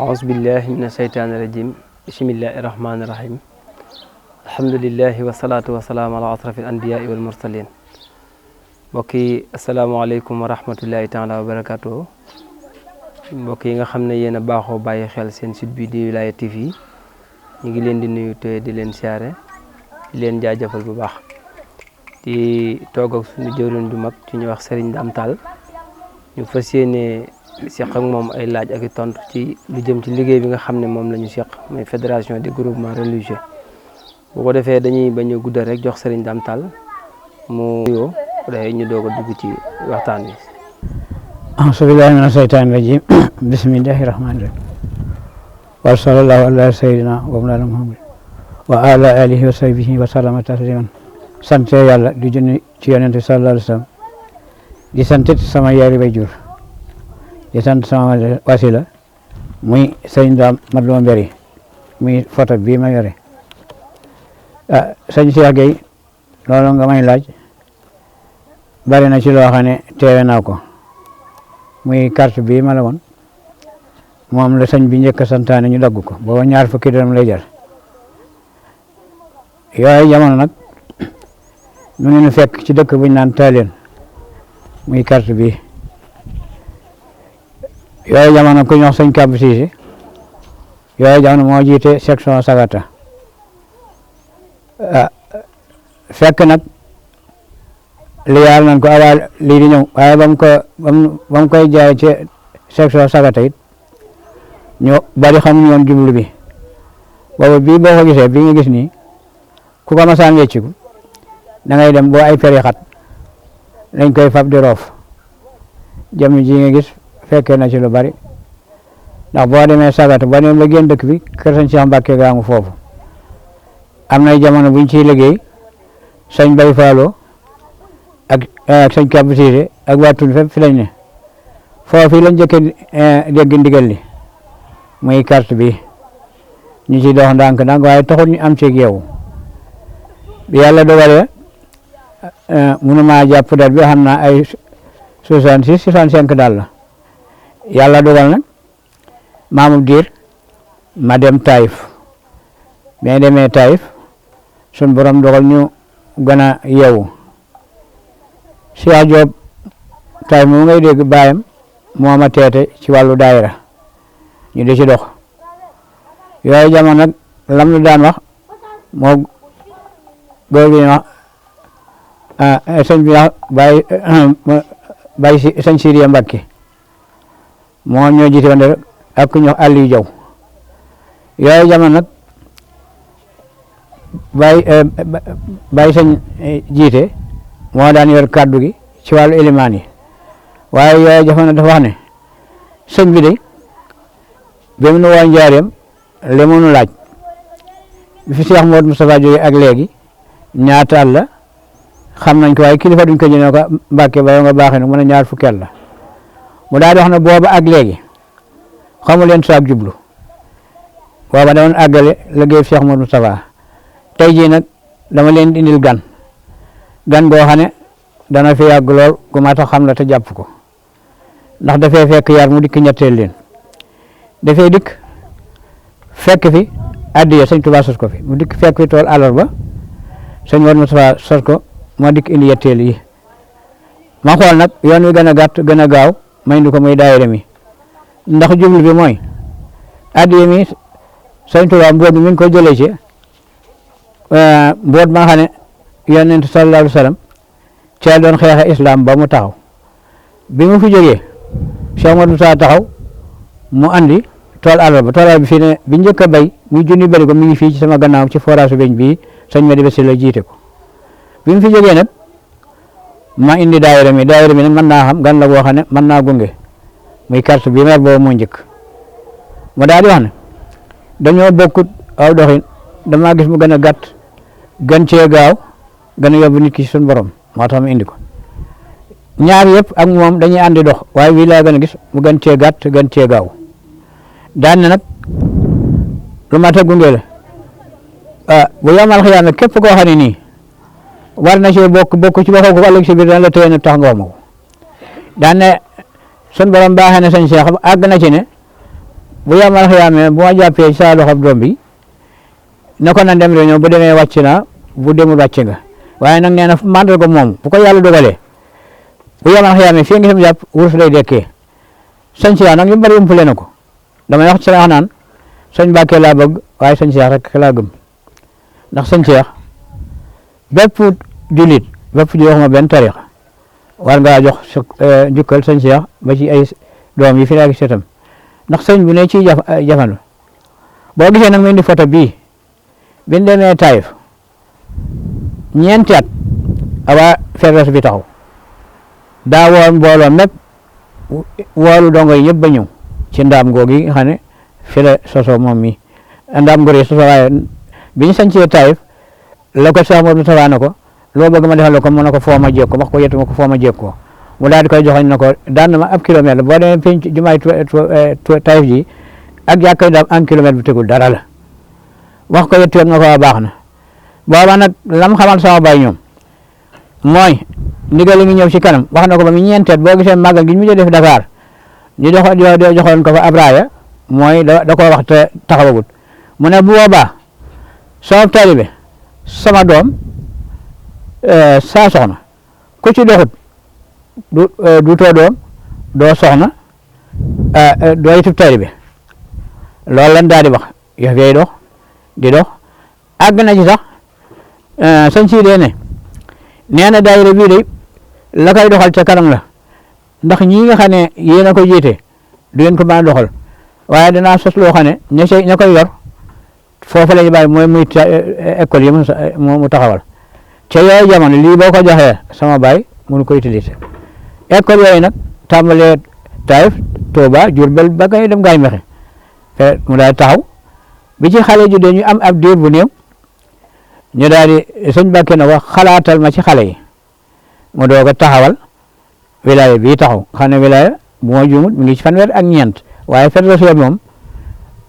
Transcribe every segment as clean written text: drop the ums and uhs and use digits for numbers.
أعوذ بالله من الشيطان الرجيم بسم الله الرحمن الرحيم الحمد لله والصلاة والسلام على أشرف الأنبياء والمرسلين mbokk yi asalaamaaleykum wa rahmatullahi taala wa barakaatu mbokk yi nga xam ne yéen a baaxoo bàyyi xel seen site bi di Wilaya TV ñu ngi leen di nuyu te di leen siyaare di leen jaajëfal bu baax di toog ak suñu jëwriñ ju mag ci ñu wax Serigne Dame Tall ñu fas yéene seq ak moom ay laaj ak i tontu ci lu jëm ci liggéey bi nga xam ne moom la ñu seq mooy fédération des groupements religieux bu ko defee dañuy bañ a guddal rek jox Serigne Dame Tall mu nuyoo day ñu doog a dugg ci waxtaan wi. A'uuzu billaahi mina shaytaani rajiim bismillaahi rahmaani rahiim wa sallallaahu alaa sayyidinaa wa mawlaanaa Muhammad wa alaa aalihi wa sahbihi wa sallama tasliiman sant yàlla di junni ci yonent bi sallallaahu alayhi wa sallam di sant sama yaari waajur di sant sama wasila muy sëñ Dame Madlo Mbéri muy photo bii ma yore sëñ Cheikh Gueye loolu nga may laaj bari na ci loo xam ne teewe naa ko muy carte bii ma la woon moom la sëñ bi njëkk a santaane ñu dagg ko booba 20 dërëm lay jar yooyu jamono nag mu ngi nu fekk ci dëkk bu ñu naan Taaleen muy carte bii yooyu jamono ku ñu wax sëñ Kàbb Siise yooyu jamono moo jiite section Sagata fekk nag li yaal nañ ko awaa lii di ñëw waaye ba mu koy jaay ci section Sagata it ñu bari xamuñu woon jublu bi boobu bii boo ko gisee bii nga gis nii ku ko masaan wecciku da ngay dem boo ay peri xat lañ koy fab di roof jëm ji nga gis fekkee na ci lu bari ndax boo demee Sagata boo demee la génn dëkk bi kër sëñ Cheikh Mbacke gaa ngi foofu am nay jamono buñ ciy liggéey sëñ Bay Faalo ak sëñ Kàbb Siise ak waa Tun fépp fi lañ ne foofu lañ njëkk dégg ndigal li muy carte bi ñu ci dox ndànk-ndànk waaye taxul ñu am ceeg yow bi yàlla dogalee mënuma jàpp date bi xam naa ay 66 65 daal la yàlla dogal nag maamu diir ma dem Taïf mais demee Taïf sun borom dogal ñu gën a yeewu Cheikh Diop Taïf moom ngay dégg baayam moo ma teete ci wàllu daayira ñu di ci dox yooyu jamono nag lam lu daan wax moo góor gi wax sëñ bi wax Baye sëñ Siriya Mbacke moo ñoo jiite woon rek ak ku ñuy wax Aliou Diaw yooyu jamono nag Baye sëñ jiite moo daan yor kàddu gi ci wàllu élimaan yi waaye yooyu jamono dafa wax ne sëñ bi de bi mu nu woo njaareem li mu nu laaj bi fi Cheikh Modou Moustapha jógee ak léegi ñaata at la xam nañ ko waaye kilifa duñ ko jëlee ko Mbàkke ba nga baaxee nag mu ne 20 at la mu daal di wax ne booba ak léegi xamu leen saak jublu booba dama àggale liggéey Cheikh Modou Moustapha tey jii nag dama leen di indil gan goo xam ne dana fi yàgg lool gu ma tax xam la te jàpp ko ndax dafay fekk yar mu dikk ñetteel leen dafay dikk fekk fi addiya sëñ Tuubaa sos ko fi mu dikk fekk fi tool àllarba sëñ Modou Moustapha sos ko moo dikk indi yetteel yi ma xool nag yoon wi gën a gàtt gën a gaaw may indi ko muy daayira mi ndax jublu bi mooy addiya mi sëñ Tuubaa mboot mi ngi ko jëlee ci mboot ma nga xam ne yonent sallallahu alayhi wa sallam ci doon xeexe islam ba mu taxaw bi mu fi jógee Cheikh Modou Moustapha taxaw mu andi tool àllarba bi fii ne bi njëkk a béy muy junni bëri ko mi ngi fii ci sama gannaaw ci forage beñ bii sëñ Madi Basi la jiite ko bi mu fi jógee nag ma indi daayira mi nag mën naa xam gan la boo xam ne mën naa gunge muy carte bi mer boobu moo njëkk mu daal di wax ne dañoo bokkut aw doxin damaa gis mu gën a gàtt gën cee gaaw gën a yóbbu nit ki suñu borom moo tax mu indi ko ñaar yëpp ak moom dañuy àndi dox waaye wii laa gën a gis mu gën cee gàtt gën cee gaaw daan na nag lu mat a gunge la bu yomal xiyaam nag képp koo xam ne nii war na cee bokk ci waxoo ko ëllëg si biir dana la téye na tax nga wax ma ko daan ne sun borom baaxee na sëñ Cheikh àgg na ci ne bu yamal xiyaamee bu ma jàppee sa loxob doom bi ne ko na dem réunion bu demee wàcc na bu demul wàcc nga waaye nag nee na mandarga moom bu ko yàlla dogalee bu yamal xiyaamee fii nga xam jàpp wurus lay dekkee sëñ Cheikh nag yu bari umpale na ko damay wax ci wax naan sëñ Mbàkke laa bëgg waaye sëñ Cheikh rek laa gëm ndax sëñ Cheikh bépp jullit waxuma benn tariix war ngaa jox jukkal sëñ Cheikh ba ci ay doom yi fi nekk setam ndax sëñ bu ne ciy jafandu boo gisee nag mu indi photo bii bi ñu demee Taïf ñeenti at avant feebar bi taxaw daa woon mbooloo mépp woolu dongo yi ñëpp ba ñëw ci ndaam googi nga xam ne fi la sosoo moom mi ndaam ngor yi sosoo waaye bi ñu sañcee Taïf la ko sax moom lu tawaana ko loo bëgg ma defal ko mu ne ko foo ma jékko wax ko yetu ma ko foo ma jékkoo mu daal di koy joxoñ na ko daan ma ab kilomètre boo demee penc jumaay Taïf ji ak jàkkay daam un kilomètre bu tegul dara la wax ko yettu yoon nga ko waa baax na booba nag lam xamal sama baay ñoom mooy ndigal li ngi ñëw ci kanam wax na ko ba mu ñeenteet boo gisee màggal gi ñu mujj def Dakar ñu joxoon ko fa Abraya mooy da koo wax te taxawagut mu ne bu boobaa sama taalibe sama doom saa soxna ku ci doxut du too doom doo soxna doo yitub taalibe loolu lan daal di wax yëf yay dox di dox àgg na ci sax sëñ si dee ne nee na daayira bii de la koy doxal ca kanam la ndax ñii nga xam ne yéen a ko jiite du ngeen ko mën a doxal waaye danaa sos loo xam ne ña koy yor foofu la ñu bàyyi mooy muy école yi mu taxawal ca yooyu jamono lii boo ko joxee sama baay mënu ko utiliser école yooyu nag tàmbalee Taïf Touba Diourbel ba ngay dem Ngaye Mékhé te mu daal taxaw bi ci xale ju dee ñu am ab diir bu néew ñu daal di sëñ Mbàkke na ko xalaatal ma ci xale yi mu doog a taxawal wilaya bii taxaw xam ne wilaya bu ma juumut mi ngi ci fanweer ak ñeent waaye fédération bi moom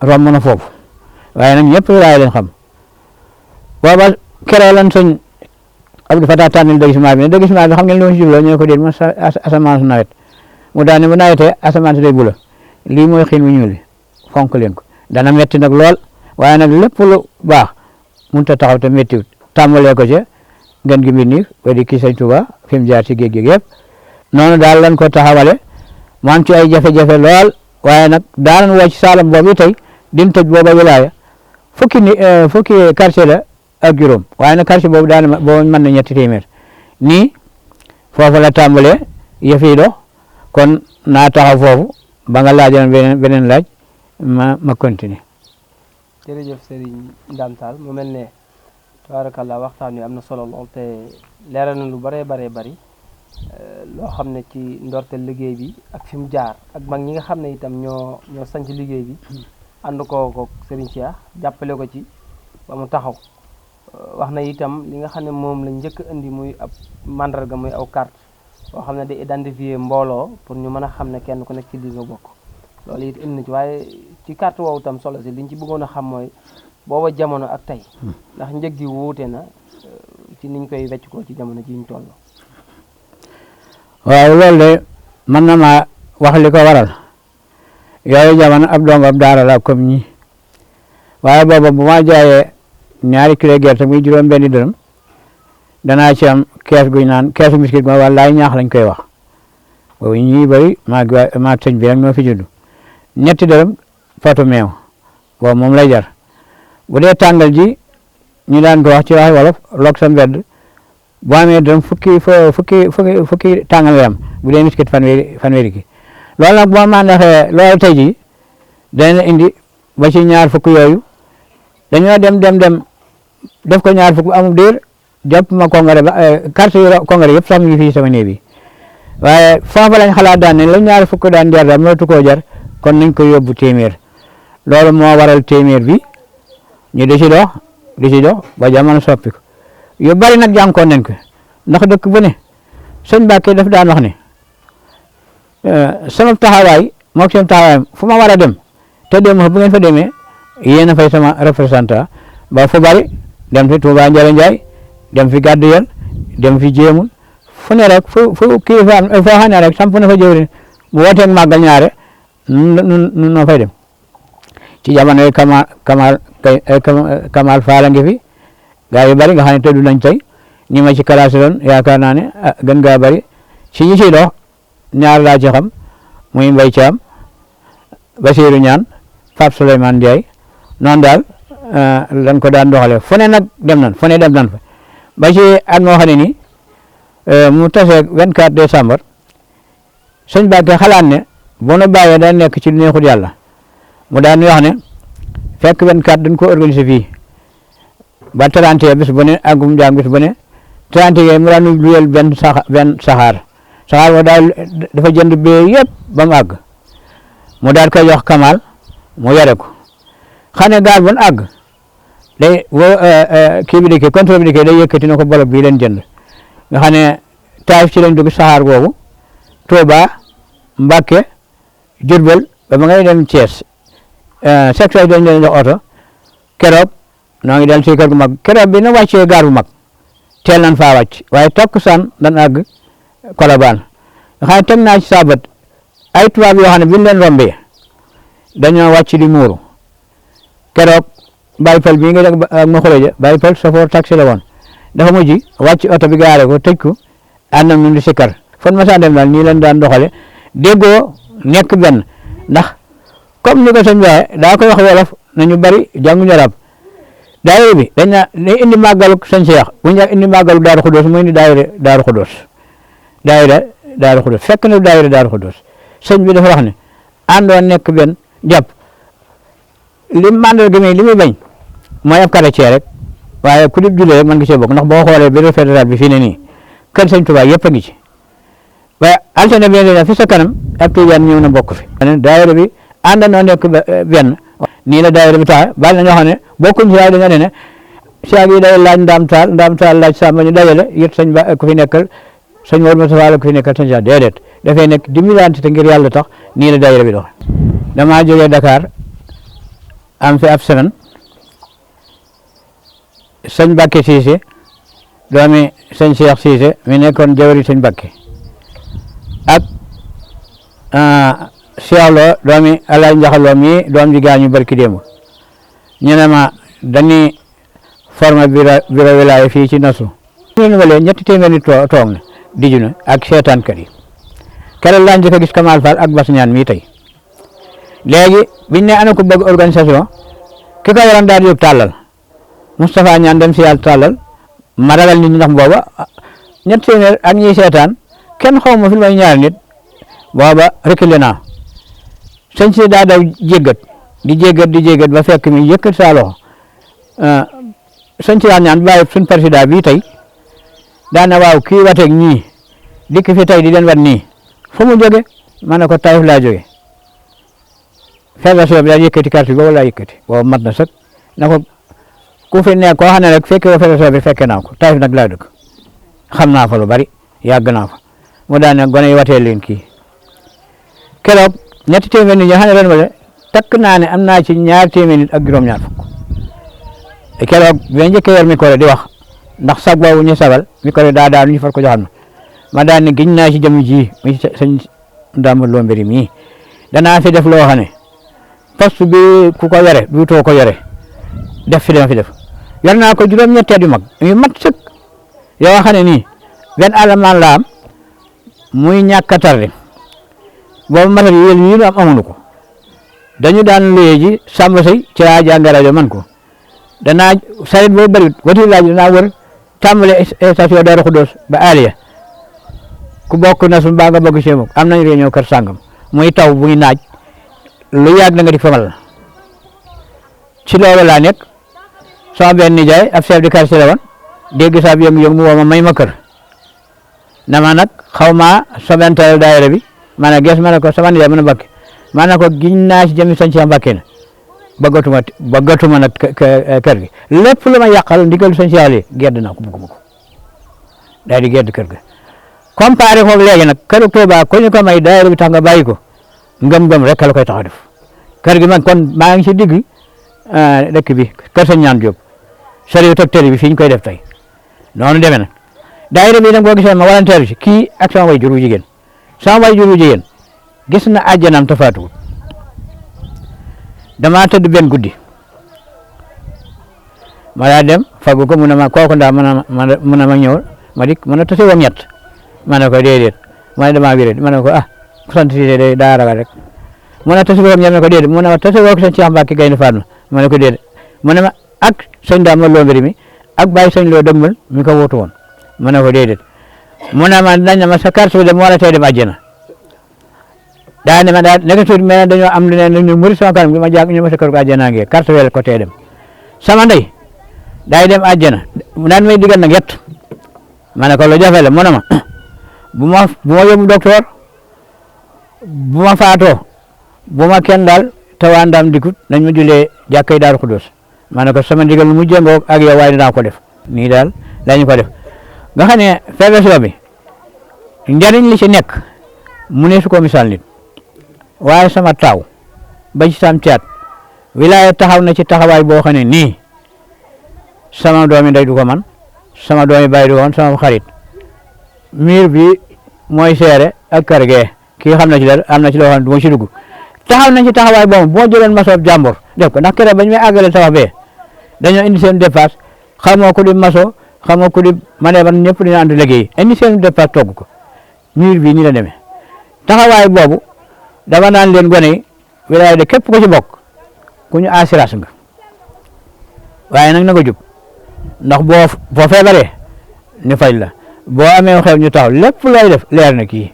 romb na foofu waaye nag ñëpp wilaya leen xam booba keroog lan sëñ Abdou Fatah tànnil déguisement bi ne déguisement bi xam ngeen li ma si jubloo ñu ne ko déet ma asamaan su nawet mu daal ne bu nawetee asamaan si day bula lii mooy xiin wu ñuul bi fonk leen ko dana metti nag lool waaye nag lépp lu baax mënut a taxaw te méttiwut tàmbalee ko ca ngeen gi mbir nii ba di kii sëñ Tuuba fi mu jaar ci géej gi yëpp noonu daal lan ko taxawale mu am ci ay jafe-jafe lool waaye nag daanan woo ci saalam boobu tey din tëj booba wilaaya fukki quartier la ak juróom waaye nag quartier boobu daana boobu mën na ñetti téeméer nii foofu la tàmbalee yëf yi dox kon naa taxaw foofu ba nga laajoon beneen laaj ma continuer. jërëjëf Serigne Ndam Tall mu mel ne tabarakallah waxtaan wi am na solo lool te leeral na lu bëree bëri loo xam ne ci ndorteel liggéey bi ak fi mu jaar ak mag ñi nga xam ne itam ñoo sanc liggéey bi ànd ko Serigne Cheikh jàppale ko ci ba mu taxaw wax na itam li nga xam ne moom lañ njëkk indi muy ab mandarga muy aw carte boo xam ne day identifier mbooloo pour ñu mën a xam ne kenn ku nekk ci li nga bokk loolu it indi na ci waaye ci carte woowu itam solo si liñ ci bëggoon a xam mooy booba jamono ak tey ndax njëg gi wuute na ci niñ koy wecc ko ci jamono ji ñu toll. waaw loolu de mën na maa wax li ko waral yooyu jamono ab dongo ab daara la comme ñi waaye booba bu ma jaayee ñaari kilo gerte muy juróom benni dërëm danaa ci am kees guñ naan keesu miskit ma walaay ñaax lañ koy wax boobu ñuy bëri maag sëñ bi rek noo fi judd ñetti dërëm potu meew boobu moom lay jar bu dee tàngal ji ñu daan ko wax ci wax wolof lok sa mbedd boo amee dërëm fukki tàngal lay am bu dee miskit fanweeri ki loolu nag boo ma ndaxee loolu tey ji dañ la indi ba ci ñaar fukk yooyu dañoo dem def ko ñaar fukk amul diir jàpp ma congrès ba carte yi congrès yëpp sax mu ngi fii sama néeg bi waaye foofu lañ xalaat daan ne la ñaar fukk daan jar daal mënatu koo jar kon nañ ko yóbbu téeméer loolu moo waral téeméer bi ñu di ci dox ba jamono soppi ko yu bari nag jànkoon nañ ko ndax dëkk bu ne sëñ Mbàkke daf daan wax ne sama taxawaay moog seen taxawaayam fu ma war a dem te dem bu ngeen fa demee yéen a fay sama représentant ba fu bari dem fi Touba Ndiara Ndiaye dem fi gàddu yel dem fi jéemul fu ne rek fu kii fa am foo xam ne rek samp na fa jëwriñ bu wooteeg màggal ñaare nun noo fay dem ci jamono Kamal Fall ngi fi gaa yu bari nga xam ne tëdd nañ tey ñi ma ci classé doon yaakaar naa ne gën gaa bari ci ñi ciy dox ñaar laa ci xam muy Mbaye Thiam Basirou Ñaan Pape Souleymane Ndiaye noonu daal lañ ko daan doxalee fu ne nag dem nañ fa ba ci at moo xam ne nii mu tase 24 décembre sëñ Mbàkke xalaat ne bu nu bàyyee daan nekk ci neexul yàlla mu daan wax ne fekk 24 dañ ko organiser fii ba 31 bis bu ne àggum jaam bis bu ne 31 mu daan luyel benn saxaar boo daal dafa jënd bee yëpp ba mu àgg mu daal koy jox Kamal mu yore ko xam ne gaal bu nu àgg day kii bi dikkee contrôle bi dikkee day yëkkati na ko bolop bii leen jënd nga xam ne Taif ci lañ dugg saxaar googu Touba Mbacké Diourbel ba ma ngay dem Thiès secteur dañ leen jox oto keroog noo ngi del ci kër gu mag keroog bi na wàccee gaar bu mag teel nañ faa wàcc waaye takkusaan dañ àgg Colobane nga xam ne teg naa ci saabat ay tubaab yoo xam ne bi ñu leen rombee dañoo wàcc di muuru keroog Baye Fall bii nga dégg ak ma xureja Baye Fall chauffeur taxi la woon dafa mujj wàcc oto bi gaare ko tëj ko ànd ak ñun di sikkar fan ma saa dem daal nii leen daan doxale déggoo nekk benn ndax comme ni ko sëñ waxee daa koy wax wolof nañu bari jànguñu arab daayira bi dañ na day indi màggalu sëñ Cheikh bu ñu indi màggalu Daaru Xudoos muy indi daayira Daaru Xudoos fekk na daayira Daaru Xudoos sëñ bi dafa wax ne àndoon nekk benn jàpp li mandal gi li muy bañ mooy ab chrétien rek waaye ku dib jullee rek mën nga cee bokk ndax boo xoolee bureau fédéral bi fii ne nii kër sëñ Tuubaa yëpp a ngi ci waaye altine bi ne fi sa kanam ab tijaan ñëw na bokk fi daayira bi àndandoo nekk benn nii la daayira bi taxe bari na ñoo xam ne bokkuñ si waaye dañoo ne siyaag yi day laaj ndaam taal laaj sàmba ñu dajale yët sëñ ba ku fi nekkal sëñ Mor Moussa la ku fi nekkal sëñ sa déedéet dafay nekk dimbalante te ngir yàlla tax nii la daayira bi dox damaa jógee Dakar am fi ab semaine sëñ Mbàkke Cissé doomi sëñ Cheikh Cissé mi nekkoon jawri sëñ Mbàkke ak Cheikh Lo doomi Alaaj Njaxaloo mi doom ji gaañu barki démb ñu ne ma dañuy former bureau wilaya fii ci Nassau ñu wale ñetti téeméeri toog na diju na ak seetaankat yi keroog laa njëkk a gis Kamal Fall ak Bass Ñaan mii tey léegi biñ ne ana ko bëgg organisation ki ko waroon daal di yóbbu tàllal Moustapha Ñaan dem si yàlla tàllal ma ragal nit ñi ndax booba ñetti téeméer ak ñiy seetaan kenn xaw ma fi may ñaari nit booba reculé naa sëñ si daa daw jéggat di jéggat ba fekk mi yëkkat saa loxo sëñ si Ñaan bàyyi suñ président bii tey daana waaw kii wateeg ñii dikk fi tey di leen wat nii fu mu jóge ma ne ko Taïf laa jóge fédération bi daal yëkkati carte bi boobu laa yëkkati boobu mat na sax na ko ku fi nekk koo xam ne rek fekke woo fédération bi fekke naa ko Taïf nag laa dëkk xam naa fa lu bari yàgg naa fa mu daan ne gone yi watee leen kii keroog ñetti téeméer nit ñi xam ne ren wala takk naa ne am naa ci ñaar téeméer nit ak juróom-ñaar fukk keroog bi njëkkee yor micro di wax ndax sag boobu ñu sagal micro daa daanu ñu far ko joxal ma daan ne giñ naa ci jëm ji mi sëñ Ndamba Lo Mbéri mii danaa fi def loo xam ne poste bi ku ko yore duutoo ko yore def fi dama fi def yor naa ko juróom-ñetti at yu mag yu mat sëkk yoo xam ne nii benn alamaan la am muy ñàkk a tardé boobu matériel yi ñu am amuñu ko dañu daan luyee ji sàmm say ci laa jàng rajo man ko danaa sarit boobu bëri wati laaj danaa wër tàmbale station Darou Khoudoss ba Aliya ku bokk na suñu baa nga bëgg ci moom am nañ réunion kër sàngam muy taw buy naaj lu yàgg na nga di famal ci loolu laa nekk sama benn nijaay ab chef de quartier la woon dégg saa bi yëngu-yëngu mu woo ma may ma kër na ma nag xaw maa sobental daayira bi maanaam ges ma ne ko sama nijaay mën a Mbàkke ma ne ko giñ naa ci jëmi sañ ci Mbàkke na bëggatuma nag kër gi lépp lu ma yàqal ndigal sañ ci yàlla gedd naa ko bëgguma ko daal di gedd kër ga comparé ko léegi nag kër Tuuba ko ñu ko may daayira bi tax nga bàyyi ko ngëm-ngëm rek la koy tax a def kër gi man kon maa ngi ci digg dëkk bi kër Sëñ Ñaan Jóob soriwut ak tëri bi fi ñu koy def tey noonu demee na daayira bi nag boo gisee ma volontaire ci kii ak sama way jur wu jigéen sama way jur wu jigéen gis na àjjanaam te faatuwul damaa tëdd benn guddi ma daa dem fagu ko mu ne ma kooku ndax mën a ma ñëw ma dikk mën a tase woon ñett ma ne ko déedéet ma ne damaa wéré ma ne ko sant si day daa ragal rek mu ne tase woon ñett ma ne ko déedéet mu ne ma tase woon sëñ Cheikh Mbacke Gaynde Fatma ma ne ko déedéet mu ne ma ak sëñ Dame Lo Mbiri mi ak bàyyi sëñ Lo dëgmal mi ko wutu woon ma ne ko déedéet mu ne ma nañ ma sa carte bi de moo la tey dem àjjana daa ne ma daa nekk tuuti mais dañoo am lu ne ñu muri sama kanam bi ma jàng ñu ma sa kër ko àjjana ngi carte wel ko tey dem sama ndey daay dem àjjana naan may digal nag yett ma ne ko lu jafe la mu ne ma bu ma yóbbu docteur bu ma faatoo bu ma kenn daal tawaandam dikut nañ ma julee jàkkay Daaru Xudoos ma ne ko sama ndigal mu jëngoo ak yow waaye dinaa ko def nii daal dañu ko def nga xam ne février bi njariñ li ci nekk mu ne su ko misaal nit waaye sama taaw ba ci sam caat wilaaya taxaw na ci taxawaay boo xam ne nii sama doomi ndey du ko man sama doomi baay du ko man sama xarit miir bi mooy seere ak kër gee kii xam na ci dara am na ci loo xam ne du ma ci dugg taxaw nañ ci taxawaay boobu boo jëloon masoob jàmbur def ko ndax keroog ba ñu may àggale tabax bee dañoo indi seen dépasse xamoo ko di maso xamoo ko di manee ban ñëpp dina ànd liggéey indi seen dépasse togg ko miir bi nii la demee taxawaay boobu dama naan leen gone yi wilaaya de képp ko ci bokk ku ñu assurance nga waaye nag na nga jub ndax boo feebaree ñu faj la boo amee xew ñu taxaw lépp looy def leer na kii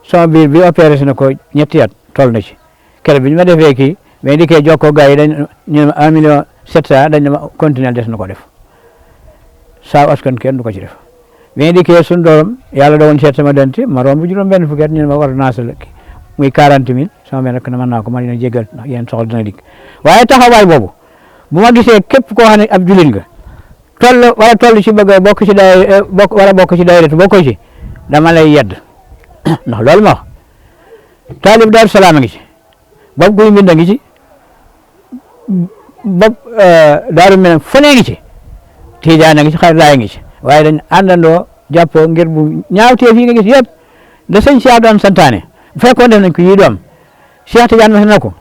sama biir bi opéré si na ko ñetti at toll na ci keroog bi ñu ma defee kii mais di koy jokkoo gars yi dañ ñu ne 1,7 million dañ ne ma continuer des na ko def saa askan kenn du ko ci def mais di koy suñu doom yàlla doon seet sama denti ma romb juróom benn fukki at ñu ne ma ordonnance la muy 40 000 sama benn rek ne mën naa ko ma dina jégal ndax yéen soxla dina dikk waaye taxawaay boobu bu ma gisee képp koo xam ne ab jullit nga toll ci bëgg a bokk ci day bokk ci daayira bokkoo ci dama lay yedd ndax loolu ma wax taalib Daaru Salaam a ngi ci bopp guy mbind a ngi ci bopp daaru mel fu ne ngi ci Tijaan a ngi ci xarit laay ngi ci waaye dañ àndandoo jàppoo ngir bu ñaawteef yi nga gis yëpp da sëñ Cheikh doon santaane bu fekkoon def nañ ko yii doom Cheikh Tidiane wax na ko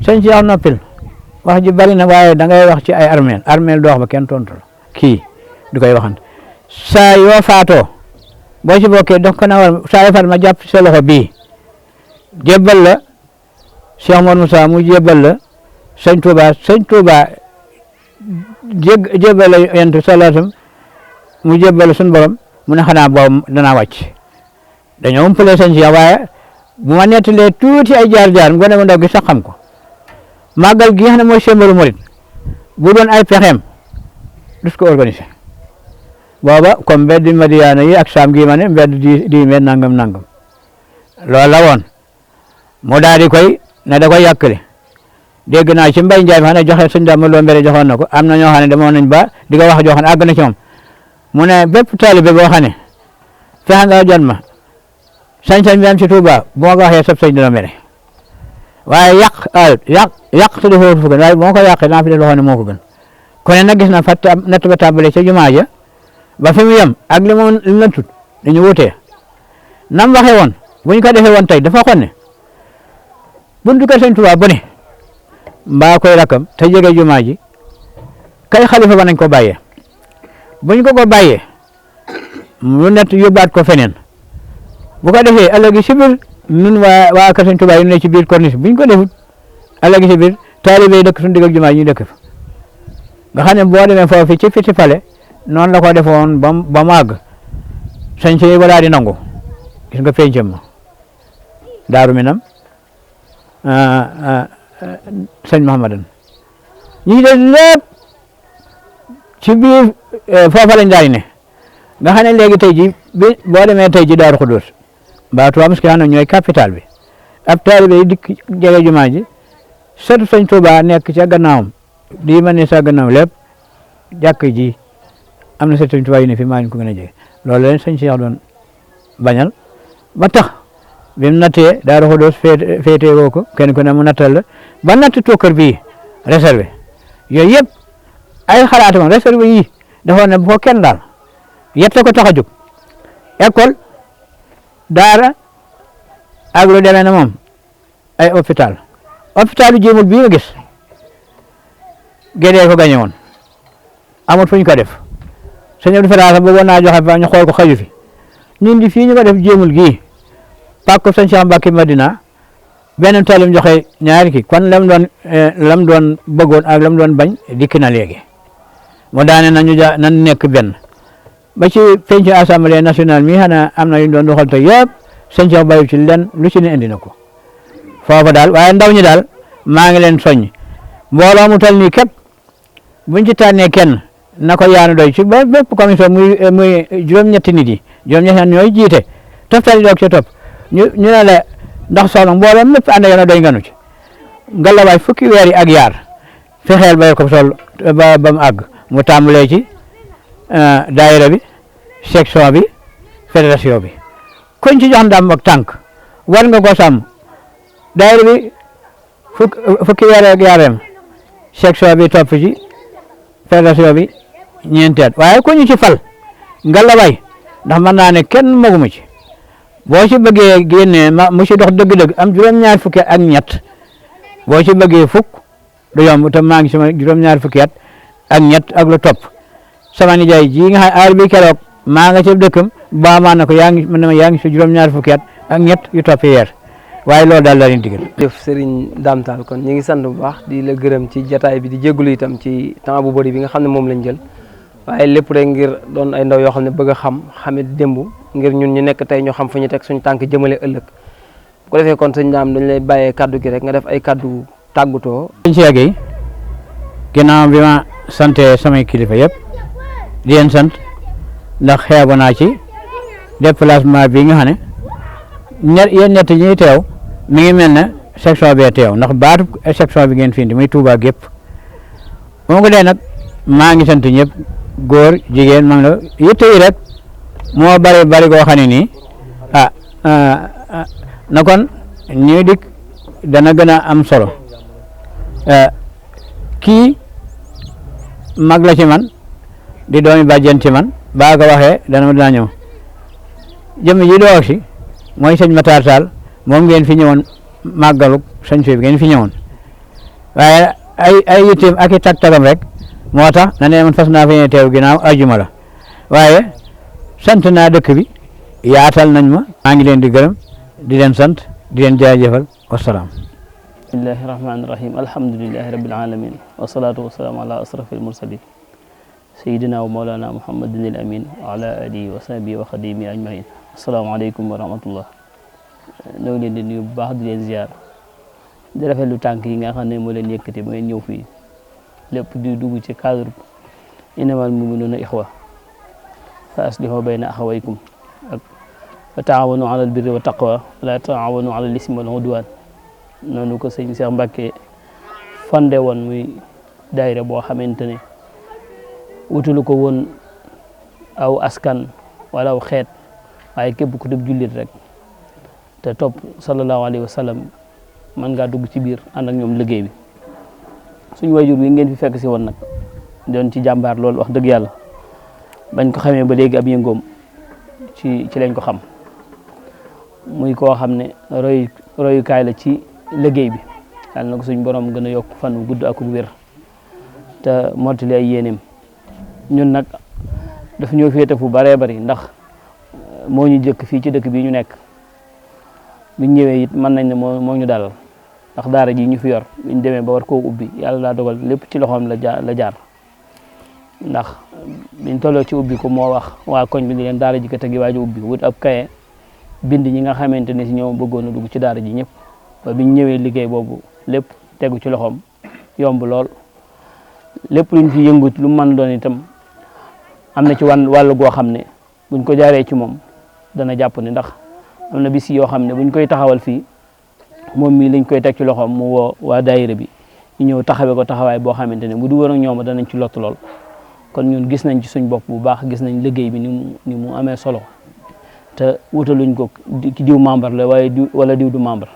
sëñ Cheikh noppil wax ji bari na waaye da ngay wax ci ay armeel doo wax ba kenn tontu la kii du koy waxante saa yoo faatoo boo ci bokkee dox ko na war saa yoo faat ma jàpp sa loxo bii jébbal la Cheikh Mor Moussa mu jébbal la sëñ Touba jébbal la yentu salaatam mu jébbal la suñu borom mu ne xanaa boobu danaa wàcc dañoo umpale sëñ Cheikh waaye bu ma nettalee tuuti ay jaar-jaar ngone mu ndaw gi sax xam ko màggal gi nga xam ne mooy sembalu murit bu doon ay pexeem dus ko organisé booba comme mbedd Madiyaana yi ak saam gi ma ne mbedd di mbedd nangam loolu la woon mu daal di koy ne da koy yàkkale dégg naa ci Mbay Njaay ma xam ne joxe sëñ Dame Lo Mbere joxoon na ko am na ñoo xam ne demoon nañ ba di ko wax joo xam ne àgg na ci moom mu ne bépp taalibe boo xam ne fexe nga jot ma sañ-sañ bi am ci Tuuba bu ma ko waxee sab sëñ dina mere waaye yàq te defoo fu gën waaye bu ma ko yàqee naa fi def loo xam ne moo ko gën ku ne nag gis na fàtte natt ba tàmbale ca jumaa ja ba fi mu yem ak li mu nattut dañu wutee nam waxee woon bu ñu ko defee woon tey dafa xon ne buntu kër sëñ Tuuba bu ne mbaa koy rakam te jege jumaa ji kay xalifa ba nañ ko bàyyee bu ñu ko bàyyee mu nett yóbbaat ko feneen bu ko defee ëllëg si biir ñun waa kër sëñ Tuuba yi ne ci biir corniche bu ñu ko defut ëllëg si biir taalibe yi dëkk suñu digg ak jumaa ji ñu dëkk fa nga xam ne boo demee foofu ci fiti fale noonu la ko defoon ba mu àgg sañ si wala di nangu gis nga pencam ma Daaru Minam sëñ Mahamadan ñi des lépp ci biir foofa lañ daal di ne nga xam ne léegi tey ji boo demee tey ji Daaru Xudoos mbaa Tuubaa parce que xam ne ñooy capital bi ab taalibe yi dikk jege jumaa ji sëtu sëñ Tuubaa nekk ca gannaawam di ma ne sa gannaaw lépp jàkk ji am na sëtu sëñ Tuubaa yi ne fi maa ngi ko gën a jege loolu leen sëñ Cheikh doon bañal ba tax bi mu nattee Daaru Xudoos féetee woo ko kenn ku ne mu nattal la ba natt tookër bii réservé yooyu yëpp ay xalaatam réservé yi dafa ne bu ko kenn daal yette ko tax a jóg école daara ak lu demee ne moom ay hôpital hôpitalu Jéemul bii nga gis Gédé ko gañe woon amut fu ñu ko def sëñ Abdou Fatah bëggoon naa joxe ba ñu xool ko xaju fi ñun di fii ñu ko def Jéemul gii pàkk sëñ Cheikh Mbacke Madina benn taalim joxe ñaari kii kon lam doon bëggoon ak lam doon bañ dikk na léegi mu daane nan nekk benn ba ci penc assemblée nationale mi xanaa am na yu ñu doon doxal te yëpp sëñ Cheikh bayu ci lenn lu ci ne indi na ko foofu daal waaye ndaw ñi daal maa ngi leen soññ mbooloo mu tal nii képp buñ ci tànnee kenn na ko yaanu doy ci bépp commission muy juróom-ñetti nit yi juróom-ñetti nit ñooy jiite toftali doog ca topp ñu ne la ndax soxla mbooloo mépp ànd ak doy nganu ci ngalawaay fukki weer yi ak yaar fexeel bay ko sol ba mu àgg mu tàmbalee ci daayira bi section bi fédération bi kuñ ci jox ndam ak tànk war nga ko sàmm daayira bi fukki weer ak yaareem section bi topp ci fédération bi ñeenteel waaye ku ñu ci fal ngalawaay ndax mën naa ne kenn maguma ci boo ci bëggee génnee mu ci dox dëgg-dëgg am juróom-ñaar fukki ak ñett boo ci bëggee fukk du yomb te maa ngi sama juróom-ñaar fukki at ak ñett ak lu topp sama nijaay ji nga xam aar bi keroog maa nga ci dëkkam baamaa na ko yaa ngi si juróom-ñaar fukki at ak ñett yu topp yeer waaye loolu daal la leen digal. jëf Serigne Dame Tall kon ñu ngi sant bu baax di la gërëm ci jataay bi di jégalu itam ci temps bu bëri bi nga xam ne moom lañ jël waaye lépp rek ngir doon ay ndaw yoo xam ne bëgg a xamit démb ngir ñun ñu nekk tey ñu xam fu ñu teg suñu tànk jëmale ëllëg bu ko defee kon sëñ Dame dañ lay bàyyee kaddu gi rek nga def ay kaddu tàggutoo. sëñ Cheikh Gueye ginnaaw bi ma sante samay kilifa yëpp di leen sant ndax xeebu naa ci déplacement bi nga xam ne yéen ñett ñuy teew mi ngi mel ne section bee teew ndax baatu section bi ngeen fi indi muy Touba gépp bu ma ko dee nag maa ngi sant ñëpp góor jigéen maa ngi la yitte yi rek moo bari goo xam ne nii na kon ñuy dikk dana gën a am solo kii mag la ci man di doomi bàjjen ci man baa ko waxee dana ñëw jëmm ji doo si mooy sëñ Matar Tall moom ngeen fi ñëwoon màggalu sëñ fi ngeen fi ñëwoon waaye ay yitteem ak i tag-tagam rek moo tax na ne man fas naa fa teew ginnaaw ajuma la waaye sant naa dëkk bi yaatal nañ ma maa ngi leen di gërëm di leen sant di leen jaajëfal wasalaam. bismillahi rahmaani rahim alhamdulilahi rabbil alamin wasalaatu wasalaamu ala asrafil mursalin sayidina wa mawlana muhammadin al amin wa ala alihi wa sahbihi wa xadimi ajmain asalaamaaleykum wa rahmatullah ñoo ngi leen di nuyu bu baax di leen ziar di rafetlu tànk yi nga xam ne moo leen yëkkati ba ngeen ñëw fii lépp di dugg ci cadre innamal mu'minuuna ixwa fa aslihu bayna axawaykum ak wa taawanu ala albirri wa taqwa wala taawanu ala lismi wal udwan noonu ko sëñ Cheikh Mbacke fande woon muy daayira boo xamante ne wutulu ko woon aw askan wala aw xeet waaye képp ku dib jullit rek te topp sallallahu alayhi wa sallam mën ngaa dugg ci biir ànd ak ñoom liggéey bi suñu wayjur bi ngeen fi fekk si woon nag doon ci jàmbaar loolu wax dëgg yàlla bañ ko xamee ba léegi ab yëngoom ci lañ ko xam muy koo xam ne royukaay la ci liggéey bi yàlla na ko suñ borom gën a yokk fan wu gudd ak wér te mottali ay yéeneem ñun nag daf ñoo féete fu baree bari ndax moo ñu jëkk fii ci dëkk bi ñu nekk biñ ñëwee it mën nañ ne moo ñu dalal ndax daara ji ñu fi yor biñ demee ba war koo ubbi yàlla daa dogal lépp ci loxoom la jaar ndax biñ tolloo ci ubbi ko moo wax waa koñ bi ni leen daara ji kat a ngi waaj a ubbi wut ab kaye bind ñi nga xamante ne si ñoom bëggoon a dugg ci daara ji ñëpp ba biñ ñëwee liggéey boobu lépp tegu ci loxoom yomb lool lépp luñ fi yëngu lu mën doon itam am na ci wàll goo xam ne buñ ko jaaree ci moom dana jàpp ne ndax am na bis yoo xam ne buñ koy taxawal fii moom mii lañ koy teg ci loxoom mu woo waa daayira bi ñu ñëw taxawee ko taxawaay boo xamante ne bu du woon ak ñoom danañ ci lott lool kon ñun gis nañ ci suñ bopp bu baax gis nañ liggéey bi ni mu amee solo te wutaluñ ko ki diw membre la waaye diw du membre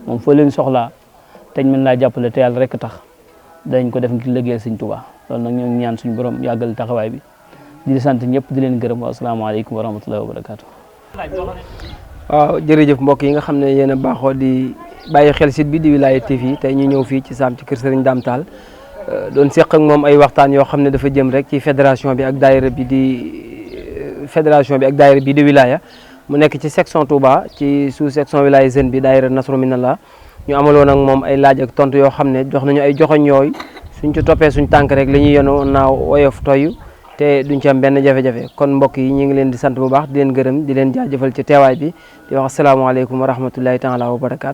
moom foo leen soxlaa teñ mën laa jàppale te yàlla rek tax dañ ko def ngir liggéeyal Sëñ Tuubaa loolu nag ñoo ngi ñaan suñu borom yàggal taxawaay bi di sant ñëpp di leen gërëm wa asalaamaaleykum wa rahmatullahi wa barakaatu. waaw jërëjëf mbokk yi nga xam ne yéen a baaxoo di bàyyi xel site bi di Wilaya TV tey ñu ñëw fii ci Sam ci kër Serigne Dame Tall doon seq ak moom ay waxtaan yoo xam ne dafa jëm rek ci fédération bi ak daayira bi di Wilaya mu nekk ci section Touba ci sous section Wilaya jeune bi daayira Nasru Minallah ñu amaloon ak moom ay laaj ak tontu yoo xam ne jox nañu ay joxoñ yooyu suñ ci toppee suñ tànk rek li ñuy yenu naaw woyof toyu te duñ ci am benn jafe-jafe kon mbokk yi ñu ngi leen di sant bu baax di leen gërëm di leen jaajëfal ci teewaay bi di wax asalaamaaleykum wa rahmatullahi taala wa barakaatu